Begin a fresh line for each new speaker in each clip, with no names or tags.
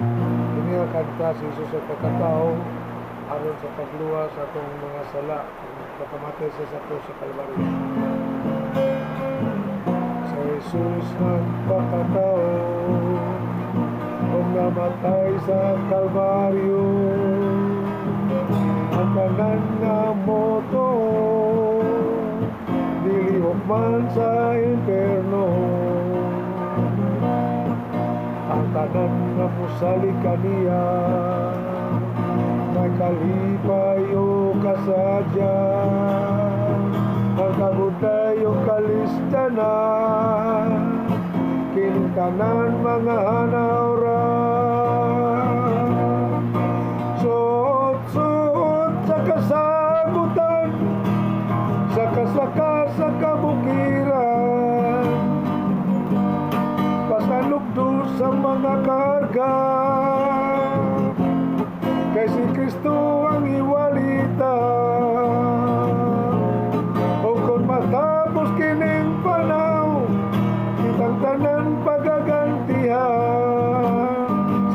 Kini nga kanta, si Jesus nagpakatao aron sa pagluwas sa atong mga sala. Pagkamatay siya sa krus sa Kalbaryo. Si Jesus nagpakatao ug namatay sa Kalbaryo. Ang tanan nga motuo, dili hukman sa impierno. Ang tanan nga mosalig kaniya, may kalipay o kasadya. Ang kabudlay o kalistanan, kining tanan mga hanaw ra. Suot-suot sa kasagutan, sa kasaka sa kabukiran, pasalukdo sa mga karga, kay si Kristo ang iwalita. O kung matapos kining panaw, kitang tanan pagagantihan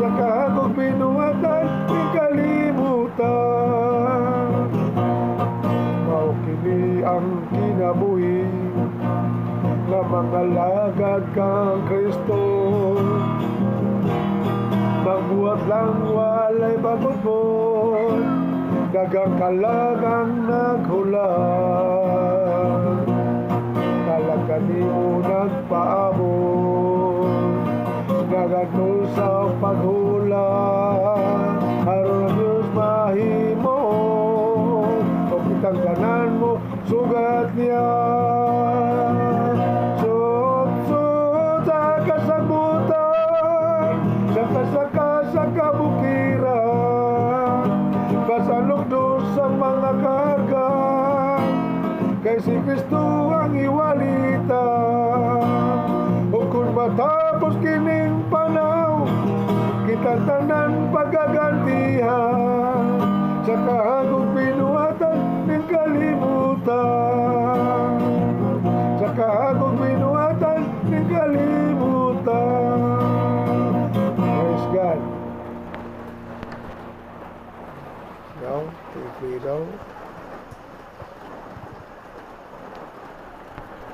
sa kahagog binuhatan ning kalibutan. Mao kini ang kinabuhi nga mga lagad kang Kristo. Magbuhat lang, walay bagot, daghang kalag ang naghulat. Kalag kanimo nagpaabot, nagadto sa paghulat, aron ang Diyos mahimo o kitang tanan mo sugat niya. Suot-suot sa kasagutan, sa kasaka sa kabukiran, pasalukdo sa mga karga, kay si Kristo ang iwalita. O kung matapos kining panaw, kita tanan pagagantihan sa kahagog binuhatan ng kalibutan, sa kahagog binuhatan ng kalibutan. Praise God. Now, we pray now.